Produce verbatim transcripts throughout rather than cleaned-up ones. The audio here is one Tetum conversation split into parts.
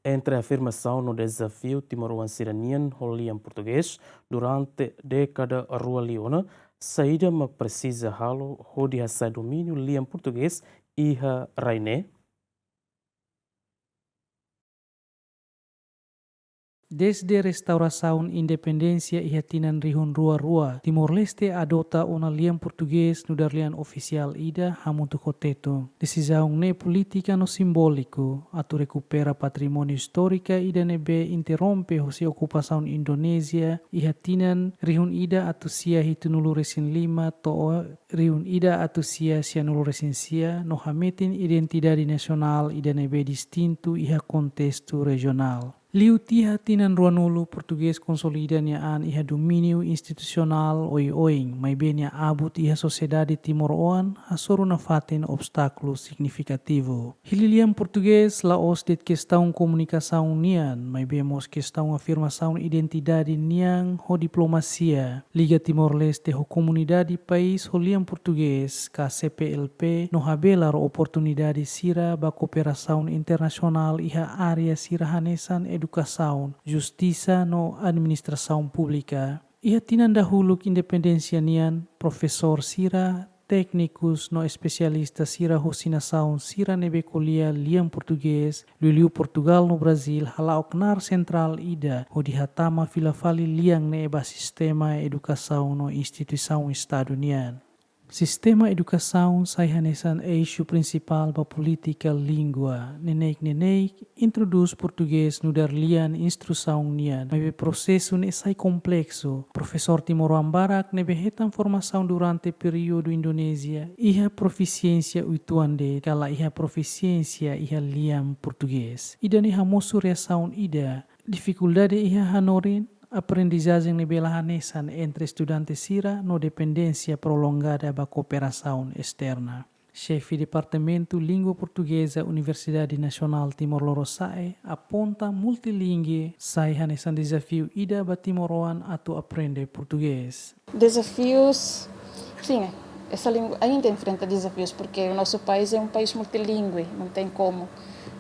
Entre afirmasaun no dezafiu timoroan sira-nian ho lian portugés durante dékada rua liu ona, saida mak presiza halo hodi hasa'e domíniu lian portugés iha rai ne'e? Desde restaurasaun independénsia iha tinan rihun rua rua, Timor-Leste adota ona lian portugés nu'udar lian ofisiál ida hamutuk ho tetun. Desizaun ne'e polítika no simbóliku atu rekupera patrimóniu istóriku ida ne'ebé interrompe hosi okupasaun Indonézia iha tinan rihun ida atus sia hitunulu resin lima to'o rihun ida atus sia sianulu resin sia no hametin identidade nasionál ida ne'ebé distintu iha kontestu rejionál. Liu tiha tinan ruanulu, portugés konsolida nia an iha domíniu institusionál oioin, maibé nia abut iha sosiedade timoroan hasoru nafatin obstákulu signifikativu. Hili lian portugés la'ós de'it kestaun komunikasaun nian, maibé mós kestaun afirmasaun identidade nian ho diplomasia. Liga Timor-Leste ho komunidade país ho lian portugés, ka C P L P, no habelar oportunidade sira ba kooperasaun internasionál iha área sira hanesan edukasaun, justisa no administrasaun públika. Iha tinan dahuluk independénsia nian, profesór sira, téknikus no espesialista sira husi nasaun sira ne'ebé ko'alia lian portugés, liuliu Portugál no Brazíl, hala'o knaar sentrál ida hodi hatama fila fali lian ne'e ba sistema edukasaun no instituisaun Estadu nian. Sistema edukasaun sai hanesan eixu prinsipál ba polítika língua. Neineik-neineik introdús portugés nu'udar lian instrusaun nian, maibé prosesu ne'e sai kompleksu. Profesór timoroan barak ne'ebé hetan formasaun durante períodu Indonézia iha profisiénsia uitoan de'it, ka la iha profisiénsia iha lian portugés. Ida-ne'e hamosu reasaun ida, difikuldade iha hanorin aprendizajen ne'ebé la hanesan entre estudante sira no dependénsia prolongada ba kooperasaun esterna. Xefe Departamentu Língua Portugeza, Universidade Nasionál Timor Lorosa'e, aponta multilingue sai hanesan dezafiu ida ba timoroan atu aprende portugés. Desafios, sim, essa língua ainda enfrenta desafios, porque o nosso país é um país multilíngue, não tem como.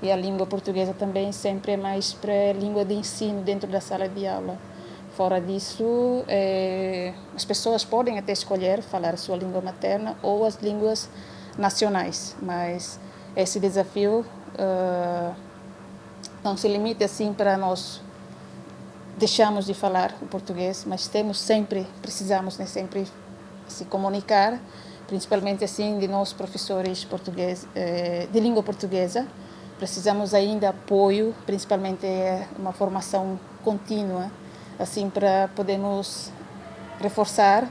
E a língua portuguesa também sempre é mais para língua de ensino dentro da sala de aula. Fora disso, eh, as pessoas podem até escolher falar a sua língua materna ou as línguas nacionais, mas esse desafio, eh, não se limita assim para nós deixarmos de falar o português, mas temos sempre, precisamos, né, sempre se comunicar, principalmente assim de nós professores português, eh, de língua portuguesa. Precisamos ainda apoio, principalmente, eh, uma formação contínua, assim, para podermos reforçar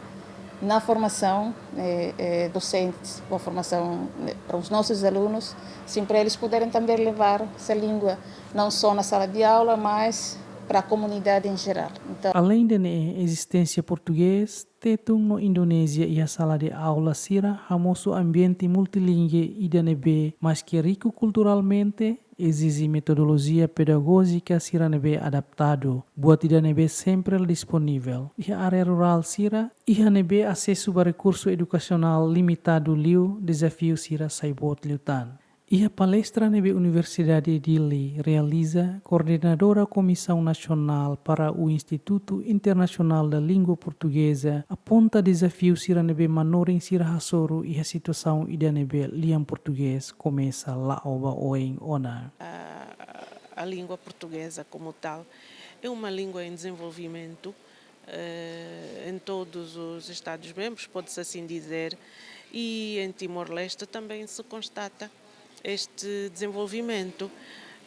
na formação, eh, eh, docentes, ou a formação, eh, para os nossos alunos, assim, para eles poderem também levar essa língua não só na sala de aula, mas para a comunidade em geral. Então, além de ne'e, ezisténsia portugés, tetun no Indonézia iha sala de aula sira hamosu ambiente multilingue ida ne'ebé, maske riku kulturalmente, ezije metodolojia pedagójika sira ne'ebé adaptadu, buat ida ne'ebé sempre la disponivel. Iha área rurál sira, iha ne'ebé asesu ba rekursu edukasionál limitadu liu, dezafiu sira sai boot liután. Iha palestra ne'ebé Universidade Dili realiza, koordenadora Komisaun Nasionál para o Instituto Internacional da Língua Portuguesa aponta dezafiu sira ne'ebé manorin sira hasoru iha situasaun ida ne'ebé lian portugés komesa la'o ba oin ona. A, a língua portuguesa como tal é uma língua em desenvolvimento, eh, em todos os Estados-membros, pode-se assim dizer, e em Timor-Leste também se constata este desenvolvimento.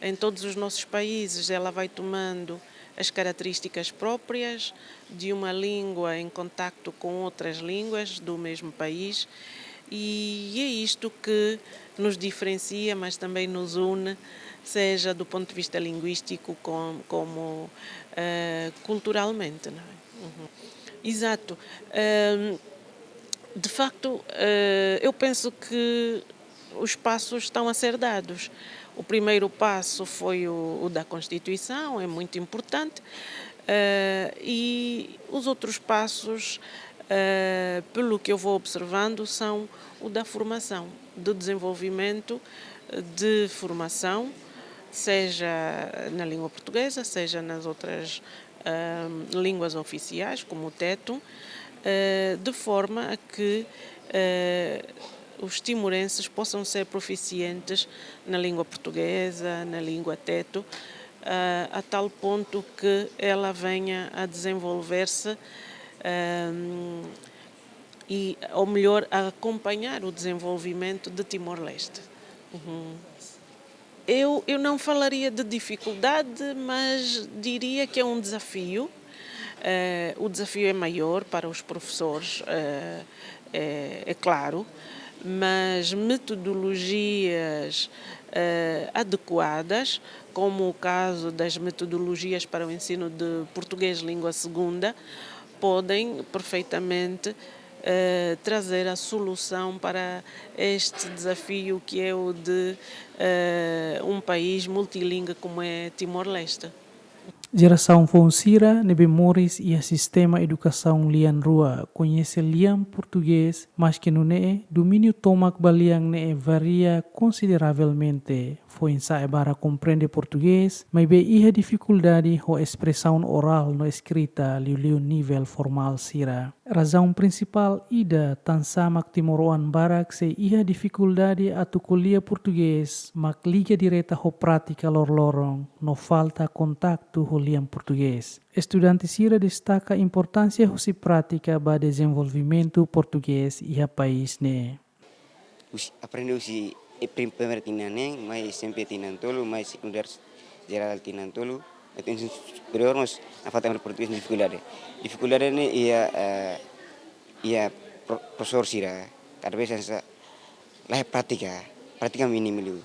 Em todos os nossos países, ela vai tomando as características próprias de uma língua em contacto com outras línguas do mesmo país, e é isto que nos diferencia, mas também nos une, seja do ponto de vista linguístico com-, como, eh, culturalmente, não é? Uhum. Exato. Ehm, de facto, eh, eu penso que os passos estão a ser dados. O primeiro passo foi o, o da Constituição, é muito importante, eh, e os outros passos, eh, pelo que eu vou observando, são o da formação, do desenvolvimento, eh, de formação, seja na língua portuguesa, seja nas outras, ahm, línguas oficiais, como o tétum, eh, de forma a que, eh, os timorenses possam ser proficientes na língua portuguesa, na língua tétum, ah, a tal ponto que ela venha a desenvolver-se, ahm, e, ou melhor, a acompanhar o desenvolvimento de Timor-Leste. Uhum. Eu, eu não falaria de dificuldade, mas diria que é um desafio. Eh, o desafio é maior para os professores, eh, é, é claro, mas metodologias, eh, adequadas, como o caso das metodologias para o ensino de português língua segunda, podem perfeitamente, eh, trazer a solução para este desafio que é o de, eh, um país multilingue como é Timor-Leste. Jerasaun foun sira ne'ebé moris iha sistema edukasaun lian rua, koñese lian portugés, maske nune'e, domíniu tomak ba lian ne'e varia konsideravelmente. Foin-sa'e barak komprende portugés, maibé iha difikuldade ho espresaun orál no eskrita liuliu nivel formál sira. Razaun prinsipál ida tansá mak timoroan barak sei iha difikuldade atu ko'alia portugés mak liga direta ho prátika loroloron no falta kontaktu ho lian portugés. Estudante sira destaka importánsia husi prátika ba dezenvolvimentu portugés iha país ne'e. Husi, aprende husi, eh, prim-, primeira tinan neen, mai S M P tinan tolu, mai sekundáriu jerál tinan tolu, atu ensinu superiór mós nafatin aprende portugés difikuldade. Difikuldade ne'e iha, eh, iha pro-, profesór sira, talvés hanesan laiha prátika, prátika mínimu liu.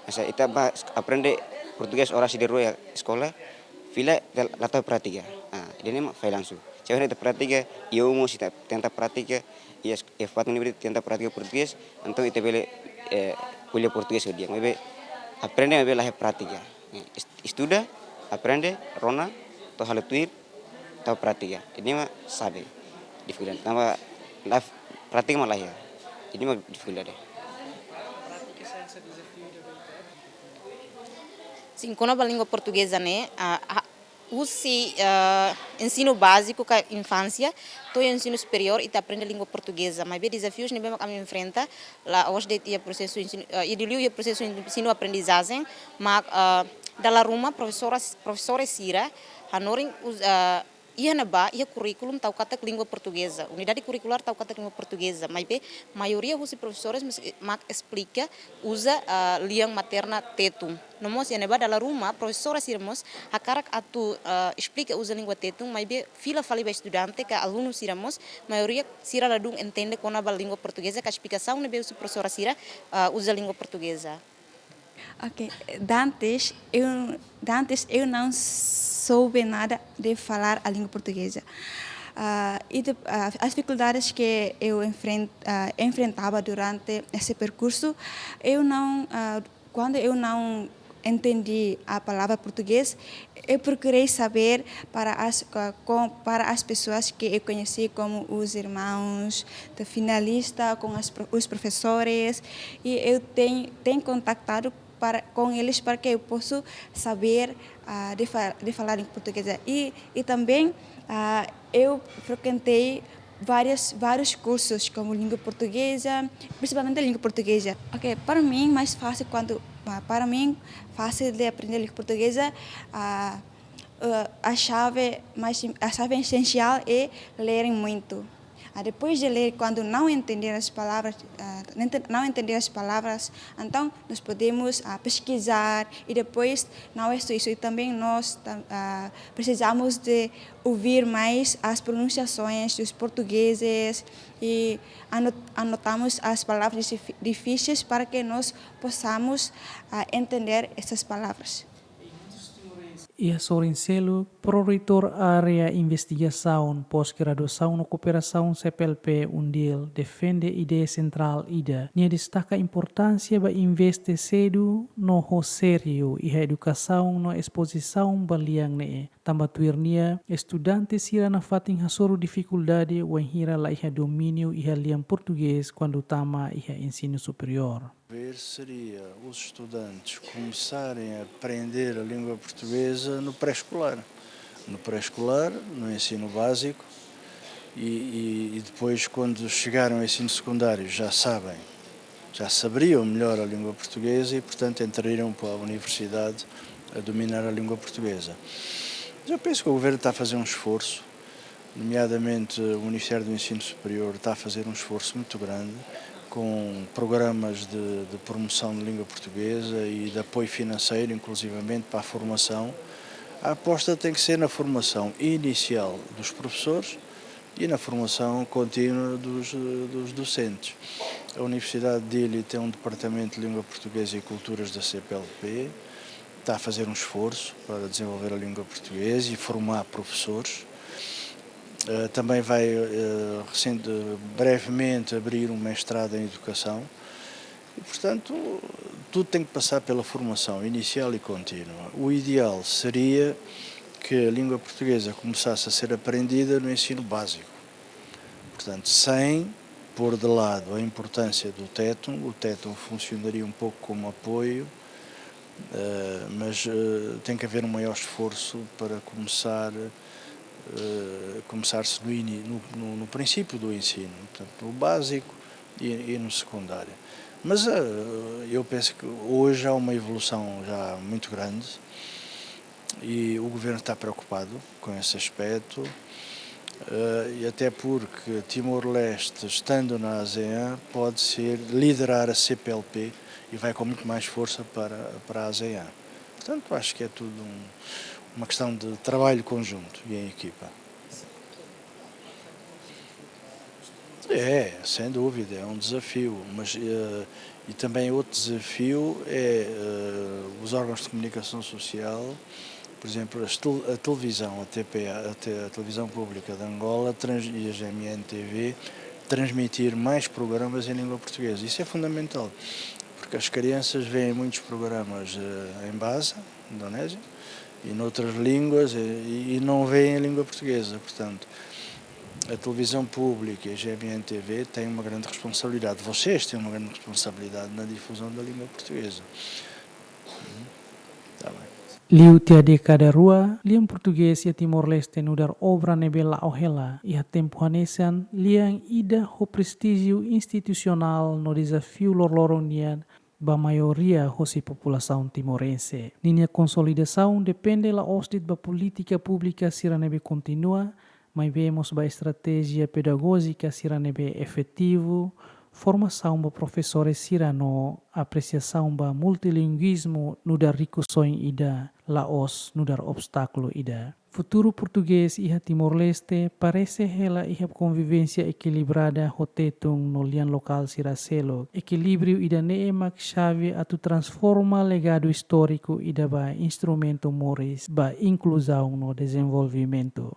Hanesan ita bá es-, aprende portugés oras ida rua iha eskola, fila ita la tau prátika. Ah, ida-ne'e mak fallansu. Se ita prátika, iha uma mós ita tenta prátika, iha es-, iha fatin ne'ebé ita tenta prátika portugés, entaun ita bele, eh, ko'alia portugés ho di'ak. Maibé aprende, maibé laiha prátika. Eh, est-, estuda, aprende, rona, to'o halo tuir, tau prátika. Ida-ne'e mak xave difikuldade. Tanba la prátika mak laiha. Ida-ne'e mak difikuldade. Sin, kona-ba língua portugeza ne'e, ah, ah, husi, ah, ensinu báziku ka infánsia, to'o ensinu superiór ita aprende língua portugeza. Maibé dezafius ne'ebé mak ami enfrenta, la'ós de'it iha prosesu ensinu, ah, iha liuliu iha prosesu ensinu aprendizajen, mak, ah, dala ruma profesoras, profesores sira hanorin us-, ah, iha ne'ebá, iha kurríkulu tau katak língua portugeza. Unidade kurrikulár tau katak língua portugeza. Maibé maioria husi profesores mak, mak esplika uza, ah, lian materna tetun. No mós iha ne'ebá dala ruma profesora sira mós hakarak atu, ah, esplika uza língua tetun, maibé fila fali ba estudante ka alunu sira mós, maioria sira ladún entende kona-ba língua portugeza ka esplikasaun ne'ebé husi profesora sira, ah, uza língua portugeza. Ok, dantes eu, dantes eu não soube nada de falar a língua portuguesa. Ah, e de, ah, as dificuldades que eu enfren-, ah, enfrentava durante esse percurso, eu não, ah, quando eu não entendi a palavra português, eu procurei saber para as, co-, com, para as pessoas que eu conheci, como os irmãos da finalista, com as pro-, os professores, e eu tenho, tenho contactado para, com eles para que eu possa saber, ah, de fa-, de falar em português. E, e também, ah, eu frequentei várias, vários cursos como língua portuguesa, principalmente língua portuguesa. Ok, para mim mais fácil quando, ah, para mim fácil de aprender língua portuguesa, ah, ah, a chave mais, a chave essencial é lerem muito. Ah, depois de ler, quando não entender as palavras, ah, não ente-, não entender as palavras, então nós podemos, ah, pesquisar e depois, não é só isso, e também nós tam-, ah, precisamos de ouvir mais as pronunciações dos portugueses e ano-, anotamos as palavras difi-, difíceis para que nós possamos, ah, entender essas palavras. Iha sorin seluk, Pró-Reitór Área Investigasaun, Pós-Graduasaun no Kooperasaun C P L P, UNDIL, defende ideia sentrál ida. Nia destaka importánsia ba investe sedu no ho sériu iha edukasaun no espozisaun ba lian ne'e. Tanba tuir nia, estudante sira nafatin hasoru difikuldade wainhira laiha domíniu iha lian portugés kuandu tama iha ensinu superiór. Ver seria os estudantes começarem a aprender a língua portuguesa no pré-escolar. No pré-escolar, no ensino básico, e, e, e depois, quando chegarem ao ensino secundário, já sabem, já saberiam melhor a língua portuguesa e, portanto, entrariam para a universidade a dominar a língua portuguesa. Mas eu penso que o governo está a fazer um esforço, nomeadamente o Ministério do Ensino Superior está a fazer um esforço muito grande com programas de, de promoção de língua portuguesa e de apoio financeiro, inclusivamente para a formação. A aposta tem que ser na formação inicial dos professores e na formação contínua dos, dos docentes. A Universidade de Dili tem um departamento de língua portuguesa e culturas da C P L P, está a fazer um esforço para desenvolver a língua portuguesa e formar professores. Eh, também vai, eh, recente, brevemente abrir um mestrado em educação. E, portanto, tudo tem que passar pela formação inicial e contínua. O ideal seria que a língua portuguesa começasse a ser aprendida no ensino básico. Portanto, sem pôr de lado a importância do tétum, o tétum funcionaria um pouco como apoio, eh, mas, eh, tem que haver um maior esforço para começar, eh, começar-se no ini-, no, no, no princípio do ensino, portanto, no básico e, e no secundário. Mas, eh, eu penso que hoje há uma evolução já muito grande e o governo está preocupado com esse aspecto, eh, e até porque Timor-Leste, estando na ASEAN, pode ser liderar a C P L P e vai com muito mais força para, para a ASEAN. Portanto, acho que é tudo um, uma questão de trabalho conjunto e em equipa. É, sem dúvida, é um desafio, mas, eh, e também outro desafio é, eh, os órgãos de comunicação social, por exemplo, as tel-, a televisão, a T P A, a te-, a televisão pública de Angola trans-, e a G M N T V transmitir mais programas em língua portuguesa. Isso é fundamental, porque as crianças veem muitos programas, eh, em Basa, Indonésia, e noutras línguas, e, e não veem a língua portuguesa. Portanto, a televisão pública e a G M N T V têm uma grande responsabilidade. Vocês têm uma grande responsabilidade na difusão da língua portuguesa. Está bem. Liu tiha dékada rua, lian portugés iha Timor-Leste nu'udar obra ne'ebé la'o hela, iha tempu hanesan, lian ida ho prestíjiu institusionál no dezafiu loroloron nian ba maioria hosi populasaun timorense. Ninia konsolidasaun depende la'ós de'it ba polítika públika sira ne'ebé kontinua, maibé mós ba estratéjia pedagójika sira ne'ebé efetivu, formasaun ba profesores sira no apresiasaun ba multilinguizmu nu'udar rikusoin ida, la'ós nu'udar obstákulu ida. Futuru portugés iha Timor-Leste parese hela iha konvivénsia ekilibrada ho tetun no lian lokál sira seluk. Ekilíbriu ida-ne'e mak xave atu transforma legadu istóriku ida ba instrumentu moris ba inkluzaun no dezenvolvimentu.